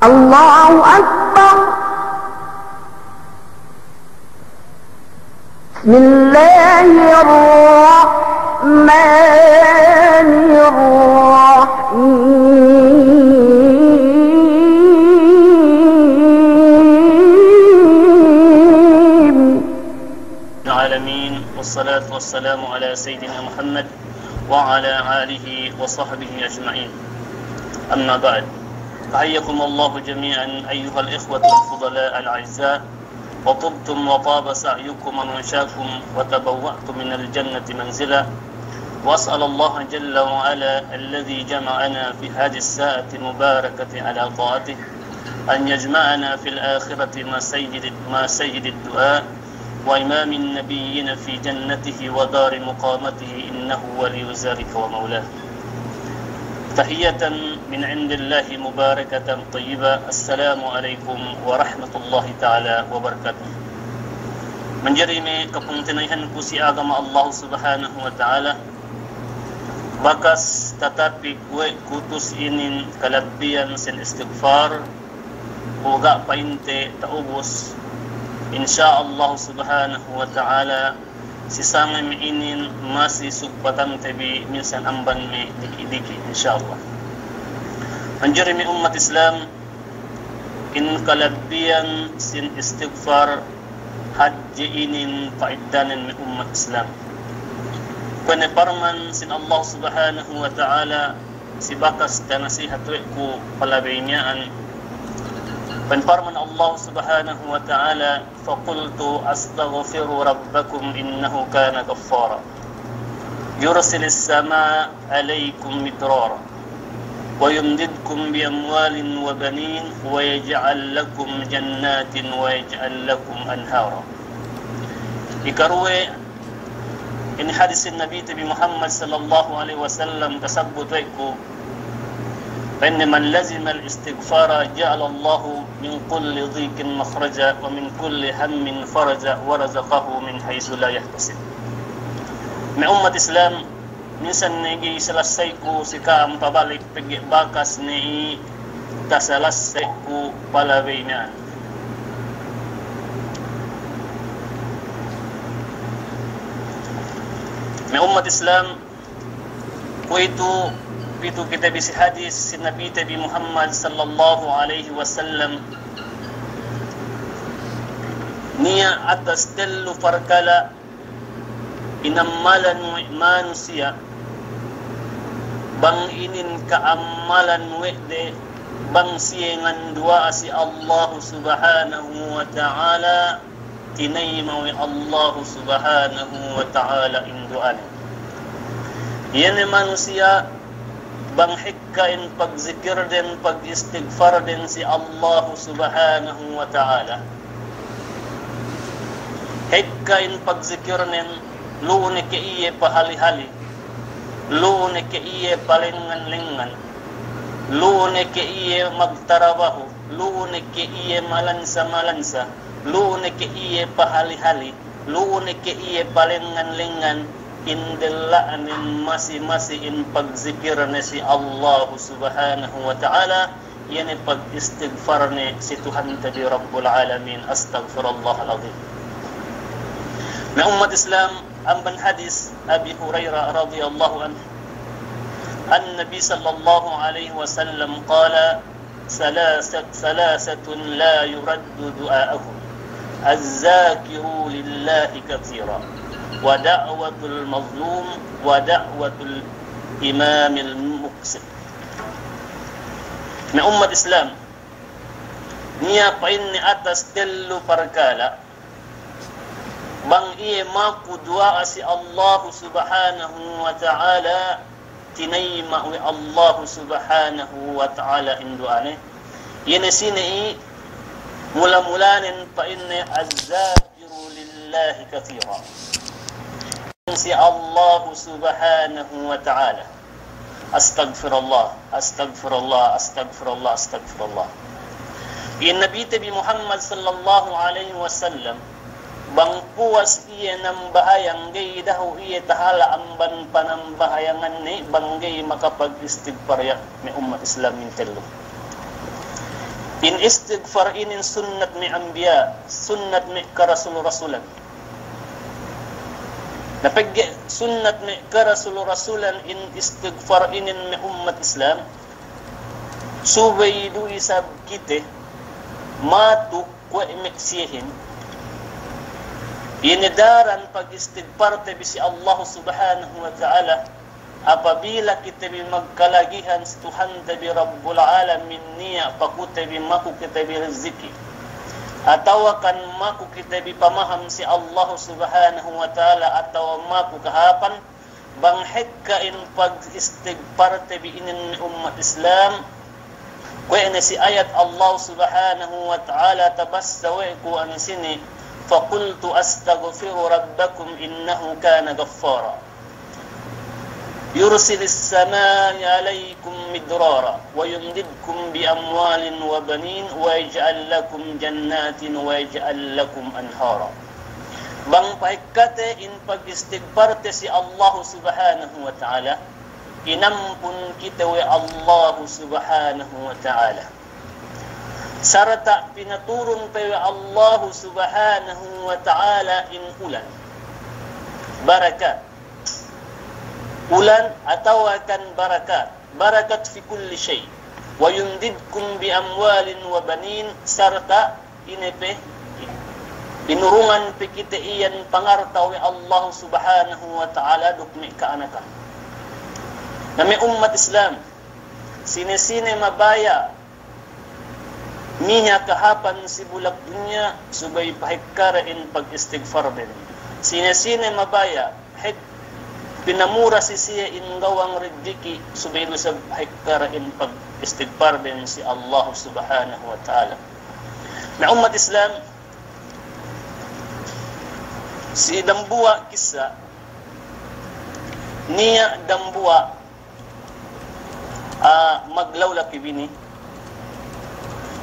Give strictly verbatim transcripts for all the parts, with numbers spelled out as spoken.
الله أكبر. بسم الله الرحمن الرحيم. العالمين، والصلاة والسلام على سيدنا محمد وعلى آله وصحبه أجمعين. أما بعد، فحياكم الله جميعا أيها الإخوة الفضلاء الأعزاء، وطبتم وطاب سعيكم وممشاكم وتبوأتم من الجنة منزلا، وأسأل الله جل وعلا الذي جمعنا في هذه الساعة المباركة على طاعته أن يجمعنا في الآخرة مع سيد، مع سيد الدعاء وإمام النبيين في جنته ودار مقامته إنه ولي ذلك ومولاه. تحية من عند الله مباركة طيبة. السلام عليكم ورحمة الله تعالى وبركاته. Manjari me' kapungtina'ihanku si agama Allah Subhanahu wa Ta'ala, bakas tatapik we' ku tu'u si inin kalabbihan sin istigfar, bu ga' pa'inte ta'ubus, insya Allah Subhanahu wa Ta'ala, si sangem inin masi sugpatante bi minsan amban me' diki'-diki', insya Allah. Manjari me' ummat Islam, in kalabbihan sin istigfar hadje inin pa'iddanen me' ummat Islam. Kuwe' ne parman sin Allah Subhanahu wa Ta'ala, si bakas tanasihat we' ku palabey miya'an. Pa'in parman Allah Subhanahu wa Ta'ala, فقلت استغفروا ربكم إنه كان غفارا يرسل السماء عليكم مدرارا ويمددكم بأموال وبنين ويجعل لكم جنات ويجعل لكم أنهارا. Ikaruwe, in hadis Nabite bi Muhammad sallallahu alaihi wasallam tasabbut we' ku, pa'inne, من لزم الاستغفار جعل الله من كل ضيق مخرجا ومن كل هم فرجا ورزقه من حيث لا يحتسب. Me' ummat Islam, minsan ne ga'i salasay ku si ka'am pabalik pegge' bakas ne i tasalasay ku palabey miya'an. Me' ummat Islam, kuwe'itu pitu kite bi si hadis si Nabite bi Muhammad sallallahu alaihi wasallam, niya' atas tellu parkala' inammalan we' manusiya', bang inin ka'ammalan we' de, bang siye nganduwa'a si Allahu Subhanahu wa Ta'ala, tinayima' we' Allahu Subhanahu wa Ta'ala in duwa'ane. Iye ne manusiya', bang hekka in pagzikirden, pagistigfarden si Allahu Subhanahu wa Ta'ala. Hekka in pagzikirnen, lu'u ne ke iye pahali-hali, lu'u ne ke iye palengngan-lengngan, lu'u ne ke iye magtarabahu, lu'u ne ke iye malansa-malansa, lu'u ne ke iye pahali-hali, lu'u ne ke iye palengngan-lengngan, in della'nen masi-masi in pagzikirne si Allahu Subhanahu wa Ta'ala, iye ne pagistigfarne si Tuhante bi Rabbul Alamin. Astagfirullahal Azim. Me' ummat Islam, amban hadis Abi Hurairah radiyallahu anhu, عن النبي صلى الله عليه وسلم قال: ثلاثة، ثلاثة لا يرد دعاؤهم: الذاكر لله كثيرا، ودعوة المظلوم، ودعوة الإمام المقسط. Me' ummat Islam, niya' pa'inne atas tellu parkala', bang iye maku duwa'a si Allahu Subhanahu wa Ta'ala, tinayima' we' Allahu Subhanahu wa Ta'ala in duwa'ane. Iye ne sine i, mula-mulanen pa'inne, الذاكر لله كثيرا. Si Allahu Subhanahu wa Ta'ala. Astagfirullah, astagfirullah, astagfirullah, astagfirullah. In Nabite bi Muhammad sallallahu alaihi wasallam, bang puwas iye nambahayang, ga'i dahu' iye tahala' amban panambahayanganne, bang ga'i makapagistigfar ya, me' ummat Islam, in tellu. In istigfar inin sunnat me' anbiya', sunnat me' karasul-rasulan. Na pegge' sunnat me' karasul-rasulan in istigfar inin me' ummat Islam, subey du isab kite matuk kuwe' me' siyehin. Ine daran pag-istigfarte bi si Allahu Subhanahu wa Ta'ala, apabila kite bi magkalagihan si Tuhante bi Rabbul Alamin, niya' pakute bi maku kite bi riziki, atawa kan maku kite bi pamaham si Allahu Subhanahu wa Ta'ala, atawa maku kahāpan, bang hekka in pag-istigfarte bi inin me' ummat Islam, kuwe' ne si ayat Allah Subhanahu wa Ta'ala tabassa we' ku ensini', فقلت أستغفروا ربكم إنه كان غفارا يرسل السماء عليكم مدرارا ويمددكم بأموال وبنين ويجعل لكم جنات ويجعل لكم أنهارا. Bang pahekkate in pag-istigfarte si Allahu Subhanahu wa Ta'ala, inampun kite we' Allahu Subhanahu wa Ta'ala. Sarta' pinaturun pe we' Allahu Subhanahu wa Ta'ala in ulan. Barakat. Ulan atawa kan barakat. Barakat fi kulli shay'. ويمددكم بأموال وبنين, sarta' ine pe, inurungan pe kite iyan pangarta' we' Allahu Subhanahu wa Ta'ala duk me' ka'anakan. Na me' ummat Islam, sine-sine mabaya' miha kahāpan si bulak dunya, subey pahekkare in pag-istigfarden. Sine-sine mabaya' hek pinamura si siye in gawang riziki, subey du isab pahekkare in pag-istigfarden si Allahu Subhanahu wa Ta'ala. Na ummat Islam, si dambuwa' kissa, niya' dambuwa' ah, maglaulaki bini.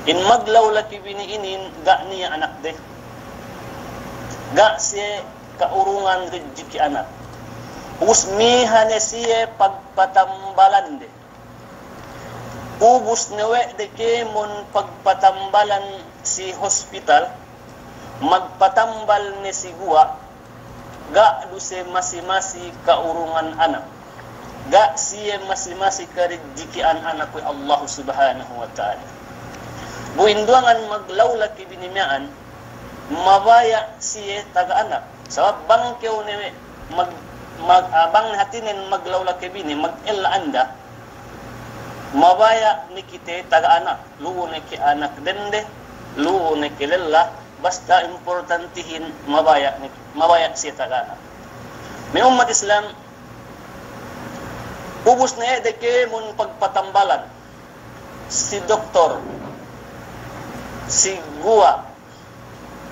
In maglaulaki bini inin ga' niya' anakde. Ga' siye ka'urungan rijiki' anak. Ubus miha ne siye pagpatambalande. Ubus ne we' de kēmon pagpatambalan si hospital, magpatambal ne si guwa', ga' du siye masi-masi ka'urungan anak. Ga' siye masi-masi karijiki'an anak we' Allahu Subhanahu wa Ta'ala. Bu in duwangan maglaulaki bini miya'an, mabaya' siye taga anak. Sabab bang kew ne mag-, mag-, ah, bang hatinen maglaulaki bini, magella anda, mabaya' ne kite taga anak, lu'u ne ke anak dende, lu'u ne ke lella, basta importantihin mabaya' ne, mabaya' siye taga anak. Me' ummat Islam, ubus ne de kēmon pagpatambalan si doktor, si guwa',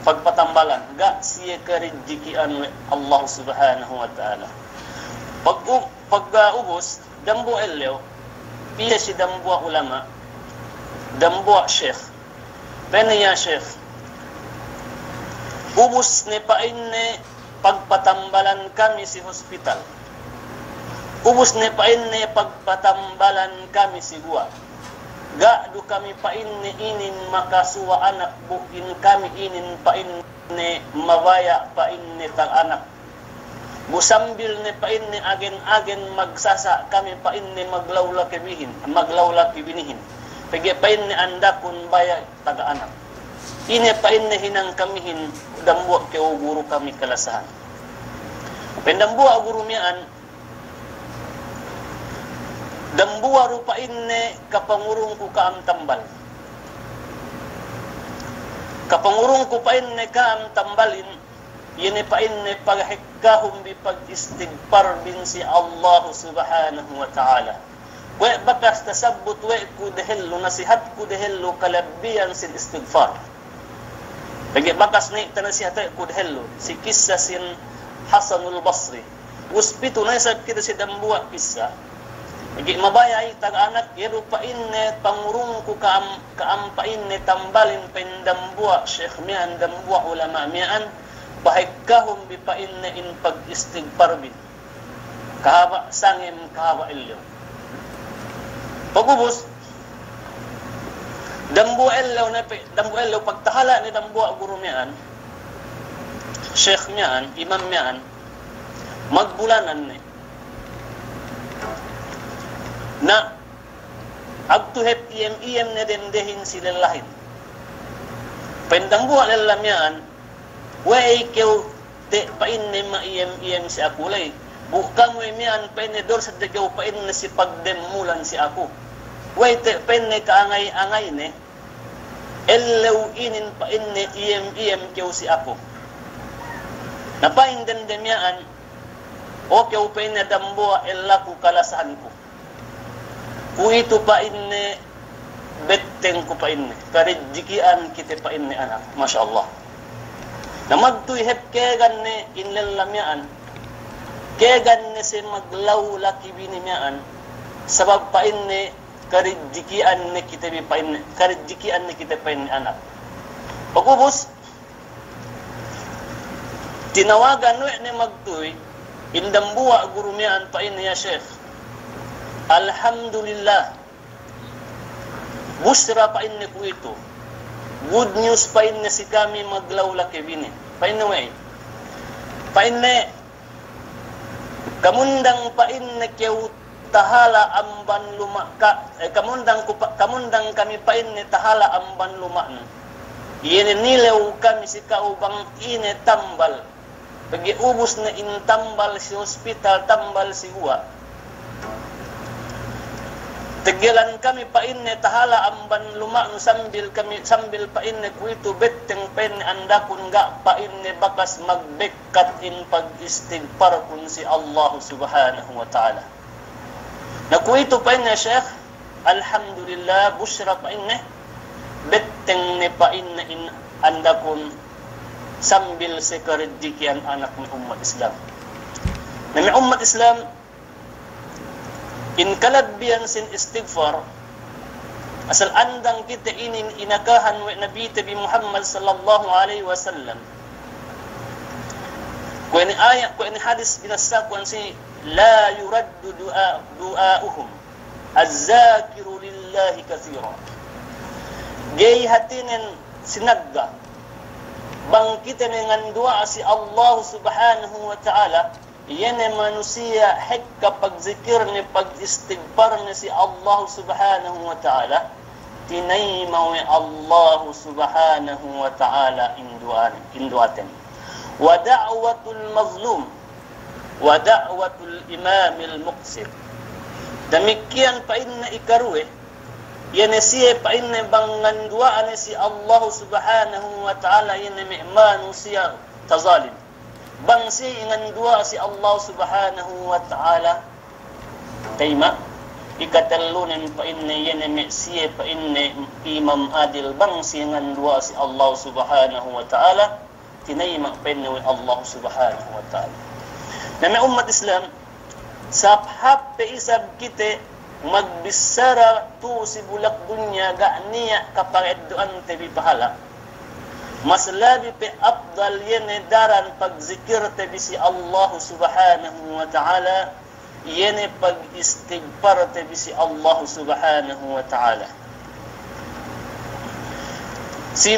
pagpatambalan, ga' siye karijiki'an we' Allah Subhanahu wa Ta'ala. Pag u-, pag, ah, ubus, dambuwa' ellew, piye si dambuwa' ulama', dambuwa' sheikh. Pa'inne, "Ya sheikh, ubus ne," pa'inne, "pagpatambalan kami si hospital. Ubus ne," pa'inne, "pagpatambalan kami si guwa'. Ga' du kami," pa'inne, "inin makasuwa' anak bu in kami inin," pa'inne, "mabaya'," pa'inne, "taga anak. Bu sambil ne," pa'inne, "agen-agen magsasa' kami," pa'inne, "maglaulaki bihin, maglaulaki binihin. Pegge'," pa'inne, "andakun baya' taga anak. Ine," pa'inne, "hinang kamihin dambuwa' kew guru kami kalasahan?" Pa'in dambuwa' guru miya'an, "Dambuwa' du," pa'inne, "kapangurungku ka'am tambal. Kapangurungku," pa'inne, "ka'am tambalin, iye ne," pa'inne, "paghekkahun bi pag-istigfar bin si Allah Subhanahu wa Ta'ala. Kuwe' bakas tasabbut we' ku dehellu, nasihatku dehellu, kalabbihan sin istigfar. Pegge' bakas ne tanasihat we' ku dehellu," si kissa sin Hasanul Basri. Ubus pitu ne isab kite si dambuwa' kissa. Pegge' mabaya' i taga anak, "Iye du," pa'inne, "pangurungku ka'am, ka'am," pa'inne, "tambalin," pa'in dambuwa' sheikh miya'an, dambuwa' ulama' miya'an, "paghekkahun bi," pa'inne, "in pag-istigfar bin. Kahaba' sangem, kahaba' ellew." Pagubus, Dambuwa' ellew ne pe, dambuwa' ellew pagtahala' ne dambuwa' guru miya'an, sheikh miya'an, imam miya'an, magbulanan ne. Na, agtu hep iyem-iyem ne dendehin si lellahin. Pa'in dambuwa' lella miya'an, we'ey kew te' pa'inne ma'iyem-iyem si aku ley. Bu kamu we' miya'an pa'inne dor sedde kew pa'inne si pagdem mulan si aku. We'ey te' pa'inne ka'angay-angayne, ellew inin pa'inne iyem-iyem kew si aku. Na pa'in dende miya'an, o kew pa'inne dambuwa' ellaku kalasahanku. Kuwe'itu pa'inne, bettengku pa'inne, karedjeki'an kite pa'inne anak. Masya Allah. Na magtuy hep kēgan ne in lella miya'an, kēgan ne siye maglaw laki bini miya'an, sabab pa'inne, karedjeki'an ne kite bi pa'inne, karedjeki'an ne kite pa'inne anak. Pagubus, tinawagan we' ne magtuy in dambuwa' guru miya'an pa'inne, "Ya sheikh, alhamdulillah, bushra," pa'inne, "kuwe'itu. Good news," pa'inne, "si kami maglaw laki bini." Pa'inne we'ey? Pa'inne, "Kamundang," pa'inne, "kew tahala' amban luma' ka-, eh, kamundang ku pa-, kamundang kami," pa'inne, "tahala' amban luma'nu. Iye ne nilew kami si ka'u bang ine tambal. Pegge' ubus ne in tambal si hospital, tambal si guwa'. Teggelan kami," pa'inne, "tahala' amban luma'nu sambil kami, sambil," pa'inne, "kuwe'itu betteng," pa'inne, "andakun ga'," pa'inne, "bakas magbek kat in pag-istigparkun si Allahu Subhanahu wa Ta'ala." Na kuwe'itu pa'inne, "Sheikh, alhamdulillah, bushra," pa'inne, "betteng ne," pa'inne, "in andakun sambil si karedjeki'an anak." Me' ummat Islam. Na me' ummat Islam, in kalabbihan sin istigfar, asal andang kite inin inakahan we' Nabite bi Muhammad sallallahu alaihi wasallam. Kuwe' inin ayat, kuwe' inin hadis binassaku ensini', "La yuraddu du'a-, du'a'uhum az-zakiru lillahi kathira." Ga'i hatinen sinagga' bang kite ne nganduwa'a si Allah Subhanahu wa Ta'ala, iye ne manusiya' hekka pagzikirne, pag-istigparne si Allah Subhanahu wa Ta'ala, tinayima' we' Allah Subhanahu wa Ta'ala in du'a-, in du'aten. Wa da'watul mazlum, wa da'watul imamil muqsit. Damikkiyan pa'inne ikaruwe, iye ne siye pa'inne bang nganduwa'a ne si Allah Subhanahu wa Ta'ala, iye ne me' manusiya' tazalim. Bang siye nganduwa'a si Allah Subhanahu wa Ta'ala, tayima'. Ikatellunen pa'inne, iye ne me' siye pa'inne imam adil, bang siye nganduwa'a si Allah Subhanahu wa Ta'ala, tinayima' pa'inne we' Allah Subhanahu wa Ta'ala. Na me' ummat Islam, sahāp-hāp pe isab kite magbissara tu'u si bulak dunya ga' niya' kapareddo'ante bi pahala', mas labi pe afdal iye ne daran pagzikirte bi si Allah Subhanahu wa Ta'ala, iye ne pag-istigparte bi si Allah Subhanahu wa Ta'ala. Si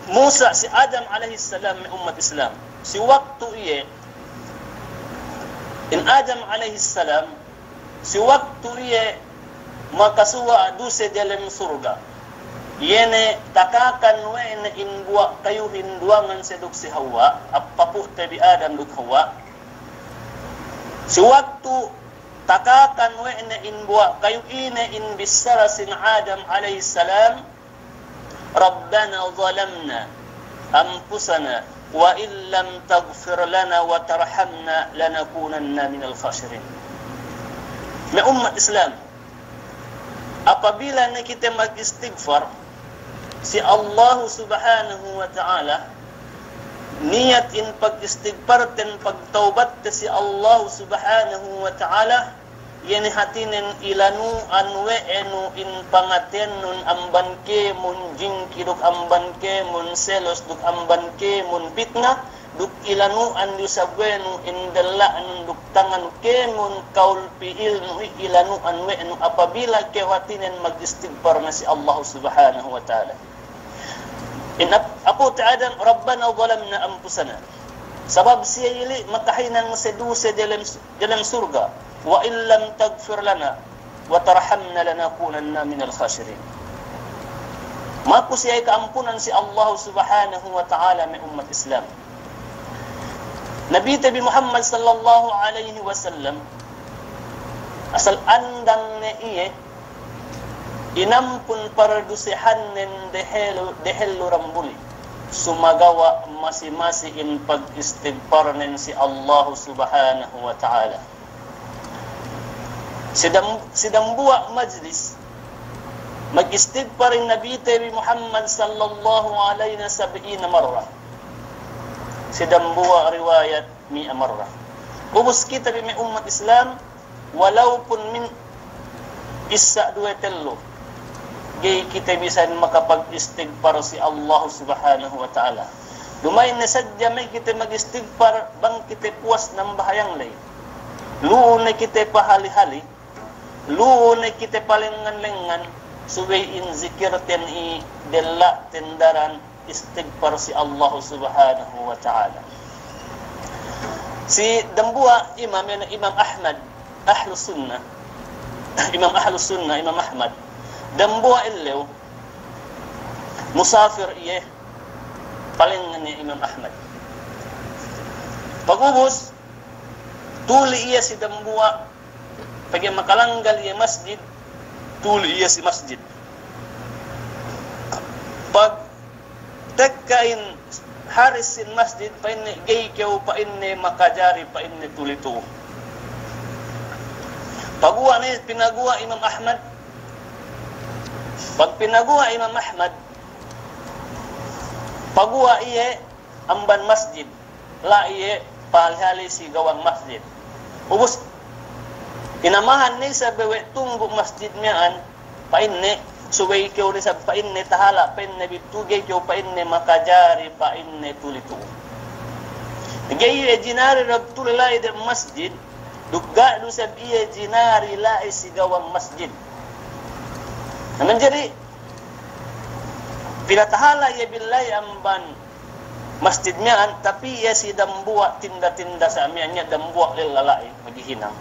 Musa, si Adam alayhis salam, me' ummat Islam, si waktu iye, in Adam alayhis salam, si waktu iye makasuwa' duse delem surga', iye ne takakan we' ne in buwa' kayuhin duwangan siye duk si Hawa', appapu'te bi Adam duk Hawa'. Si waktu takakan we' ne in buwa' kayu ine, in bissara sin Adam alayhis salam, "Rabbana zalamna anfusana wa in lam taghfir lana wa tarhamna lanakunanna minal khasirin." Me' ummat Islam, apabila ne kite mag-istigfar si Allahu Subhanahu wa Ta'ala, niyat in pag-istigparten, pagtawbatte si Allahu Subhanahu wa Ta'ala, iye ne hatinen ilanu'an we' nu in pangatennun amban kēmon jingki duk amban kēmon selos duk amban kēmon pitna, duk ilanu'an du isab we' nu in della'nun duk tanganu kēmon kawul pi'ilnu i ilanu'an we' nu apabila kew hātinen magistigpar ne si Allahu Subhanahu wa Ta'ala. In ap-, apu te Adam, "Rabbana zalamna anfusana." Sabab siye ili makahinang si duse delem, delem surga'. "Wa in lam taghfir lana wa tarhamna lanakunanna minal khasirin." Maku siye ka'ampunan si Allahu Subhanahu wa Ta'ala me' ummat Islam. Nabite bi Muhammad sallallahu alaihi wasallam, asal andang ne iye, inampun pardusehannen dehellu, dehellu dambuli. Sumagawa' masi-masi in pagistigparnen si Allahu Subhanahu wa Ta'ala. Si dam-, si dambuwa' majlis, magistigpar in Nabite bi Muhammad sallallahu alaihi wasallam sab'ina marra. Si dambuwa' riwayat mi'a marra. Ubus kite bi me' ummat Islam, walaupun min issa, duwe, tellu, ga'i kite bisan makapagistigpar si Allahu Subhanahu wa Ta'ala. Duma'in ne sadja me' kite magistigpar bang kite puwas nambahayang ley. Lu'u ne kite pahali-hali, lu'u ne kite palengngan-lengngan, subey in zikirten i della'ten daran istigpar si Allahu Subhanahu wa Ta'ala. Si dambuwa' imam, iye ne Imam Ahmad, Ahlus Sunnah, Imam Ahlus Sunnah, Imam Ahmad, dambuwa' ellew, musafir iye, palengngan iye Imam Ahmad. Pagubus, tuli iye si dambuwa', pegge' makalanggal iye masjid, tuli iye si masjid. Pagtekka in haris sin masjid, pa'inne, "Ga'i kew," pa'inne, "makajari," pa'inne, "tuli tu'u." Paguwa' ne, pinaguwa' Imam Ahmad. Pagpinaguwa' Imam Ahmad, paguwa' iye amban masjid, la'i iye pahali-hali si gawang masjid. Ubus, inamahan ne isab we' tunggu' masjid miya'an, pa'inne, "Subey kew ne isab," pa'inne, "tahala'," pa'inne, "bi tu'u, ga'i kew," pa'inne, "makajari," pa'inne, "tuli tu'u." Ga'i iye jinari dab tuli la'i dem masjid, duk ga' du isab iye jinari la'i si gawang masjid. Na manjari, pinatahala' iye bi la'i amban masjid miya'an, tapi iye si dambuwa' tinda-tinda sa miya'an, niya' dambuwa' lella la'i maghihinang.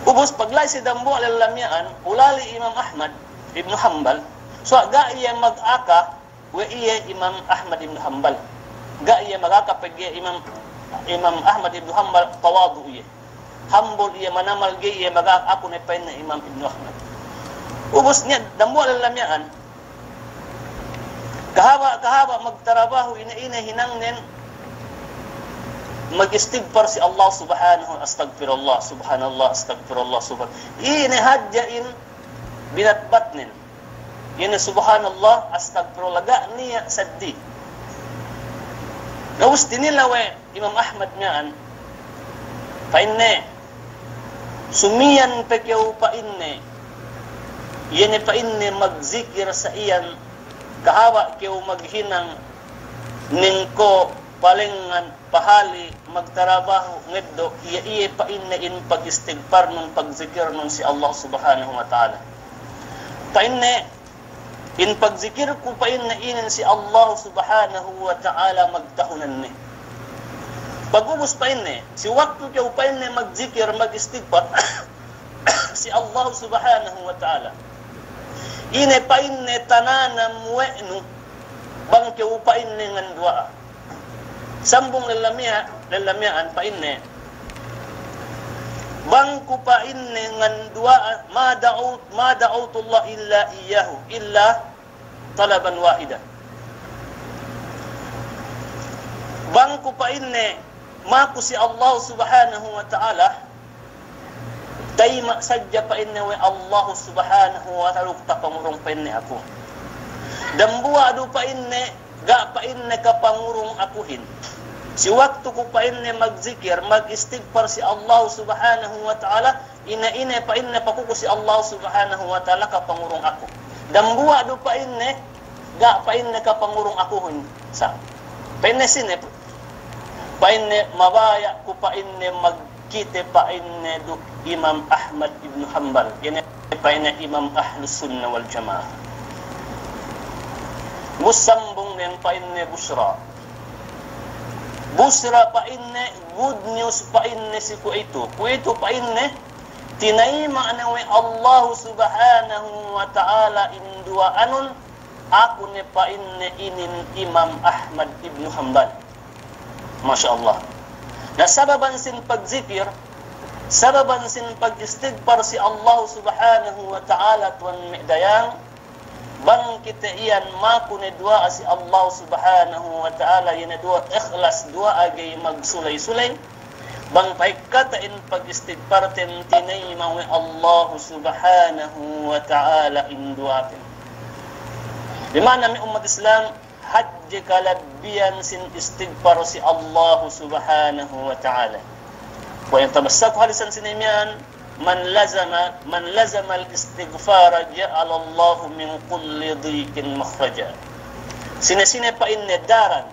Ubus pagla'i si dambuwa' lella miya'an, ulali' Imam Ahmad ibnu Hambal, suwa' ga' iye magaka we' iye Imam Ahmad ibnu Hambal. Ga' iye magaka pegge' Imam, Imam Ahmad ibnu Hambal tawadu' iye. Hambul iye manamal, ga'i iye magaka, "Aku ne," pa'inne, "Imam Ibnu Ahmad." Ubus niya' dambuwa' lella miya'an, kahaba', kahaba' magtarabahu, ine-ine hinangnen, magistigpar si Allah Subhanahu, "Astagfirullah, subhanallah, astagfirullah, subhan-," ine hadja in binatbatnen. Ine, "Subhanallah, astagfirullah," ga' niya' seddili. Na ubus tinila' we' Imam Ahmad miya'an, pa'inne, "Sumiyan pe kew," pa'inne, "iye ne," pa'inne, "magzikir sa iyan, kahaba' kew maghinang nengko' palengngan pahali magtarabahu ngeddo', iye, iye," pa'inne, "in pagistigparnun, pagzikirnun si Allah Subhanahu wa Ta'ala." Pa'inne, "In pagzikirku," pa'inne, "inin si Allah Subhanahu wa Ta'ala magtahunan ne." Pagubus pa'inne, "Si waktu kew," pa'inne, "magzikir, magistigpar si Allah Subhanahu wa Ta'ala, ine," pa'inne, "tananam we' nu bang kew," pa'inne, "nganduwa'a?" Sambung lella miya', lella miya'an, pa'inne, "Bang ku," pa'inne, "nganduwa'a, ma da'awt-, ma da'awtullah illa iyyahu, illa talaban wahida." "Bang ku," pa'inne, "maku si Allah Subhanahu wa Ta'ala, tayma' sadja," pa'inne, "we' Allahu Subhanahu wa Ta'ala duk tapangurung," pa'inne, "aku. Dambuwa' du," pa'inne, "ga'," pa'inne, "kapangurung akuhin. Si waktu ku," pa'inne, "magzikir, magistigpar si Allahu Subhanahu wa Ta'ala, ine-ine," pa'inne, "pakuku si Allahu Subhanahu wa Ta'ala kapangurung aku. Dambuwa' du," pa'inne, "ga'," pa'inne, "kapangurung akuhin sa." Pa'inne sine, pa'inne mabaya' ku pa'inne magkite pa'inne duk Imam Ahmad ibn Hanbal. Ine pa'inne Imam Ahlus Sunnah wal Jamaah. Mus sambung nen pa'inne busra. Busra pa'inne, good news pa'inne si kuwe'itu. Kuwe'itu pa'inne, tinayima' ne we' Allahu Subhanahu wa Ta'ala in duwa'anun, aku ne pa'inne inin Imam Ahmad ibn Hanbal. Masya Allah. Na sababan sin pagzikir, sababan sin pag-istigfar si Allahu Subhanahu wa Ta'ala tuwan me' dayang, bang kite iyan maku ne duwa'a si Allahu Subhanahu wa Ta'ala, iye ne duwa'a ikhlas, duwa'a ga'i magsulay-sulay, bang pahikkata in pag-istigfarten tinayima' we' Allahu Subhanahu wa Ta'ala in duwa'aten. Bi ma'na me' ummat Islam, hadje kalabbiyan sin istigfar si Allahu Subhanahu wa Ta'ala. Kuwe' in tamassaku hadisan sine miya'an, man lazama, man lazamal istighfara ja'alallahu min kulli dhiqin makhraja. Sine-sine pa'inne daran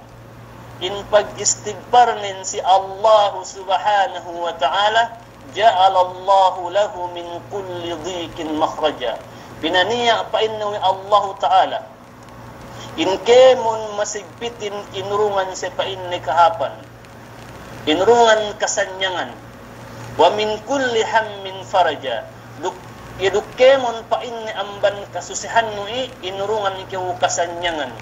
in pag-istigfarnen si Allahu Subhanahu wa Ta'ala, ja'alallahu lahu min kulli dhiqin makhraja. Pinaniya' pa'inne we' Allahu Ta'ala in kēmon masigpitin inurungan siye pa'inne kahāpan, inurungan kasanyangan, wa min kulli hammin faraja, duk, iye duk kēmon pa'inne amban kasusehannu i, inurungan kew kasanyangan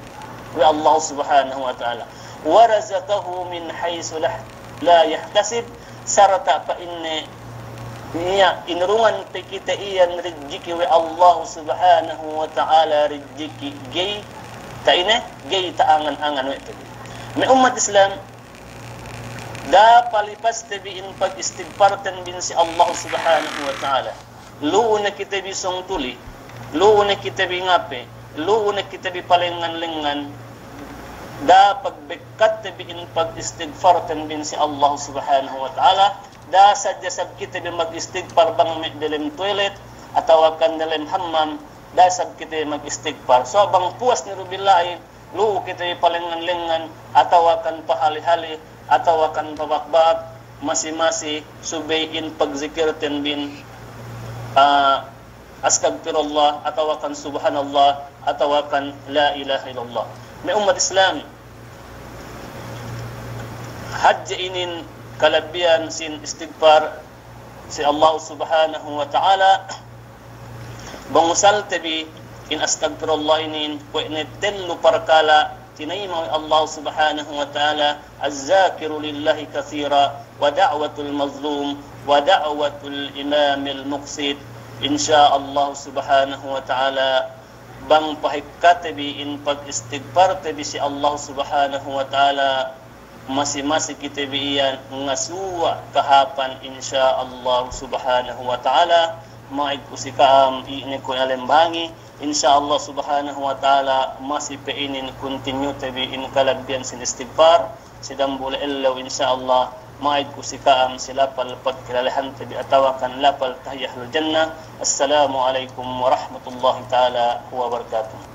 we' Allah Subhanahu wa Ta'ala. Wa razaqahu min haythu la, la yahtasib, sarta' pa'inne niya' inurungan pe kite iyan rijiki' we' Allah Subhanahu wa Ta'ala, rijiki' ga'i ta'ine, ga'i ta'angan-angan we' te bi. Me' ummat Islam, da'a palipaste bi in pag-istigfarten bin si Allah Subhanahu wa Ta'ala. Lu'u ne kite bi sōng tuli, lu'u ne kite bi ngape, lu'u ne kite bi palengngan-lengngan, da'a pagbekkatte bi in pag-istigfarten bin si Allah Subhanahu wa Ta'ala, da'a sadja sab kite bi mag-istigfar bang me' delem toilet, atawakan delem hammam, da'a sab kite bi mag-istigfar. So bang puwas ne du bi la'i, lu'u kite bi palengngan-lengngan, atawakan pahali-hali, atawakan pabakbak, masi-masi, subey in pagzikirten bin, ah, astagfirullah, atawakan subhanallah, atawakan la ilaha illallah. Me' ummat Islam, hadje inin kalabbiyan sin istigfar si Allah Subhanahu wa Ta'ala, bang usalte bi in astagfirullah inin, kuwe' ne tellu parkala' tinayima' we' Allah Subhanahu wa Ta'ala, az-zakiru lillahi kathira, wa da'watul mazlum, wa da'watul imamil muqsit. Insya Allah Subhanahu wa Ta'ala, bang pahikkate bi in pag-istigfarte bi si Allah Subhanahu wa Ta'ala, masi-masi kite bi iyan ngasuwa' kahāpan, insya Allah Subhanahu wa Ta'ala. Ma'id ku si ka'am, ine ku alembangi, insya Allah Subhanahu wa Ta'ala, masi pe inin continue te bi in kalabbiyan sin istigfar, si dambuwa' ellew, insya Allah, ma'id ku si ka'am si lapal pagkilalehante bi atawakan lapal tahiyatul jannah. Assalamu alaikum warahmatullahi ta'ala wabarakatuh.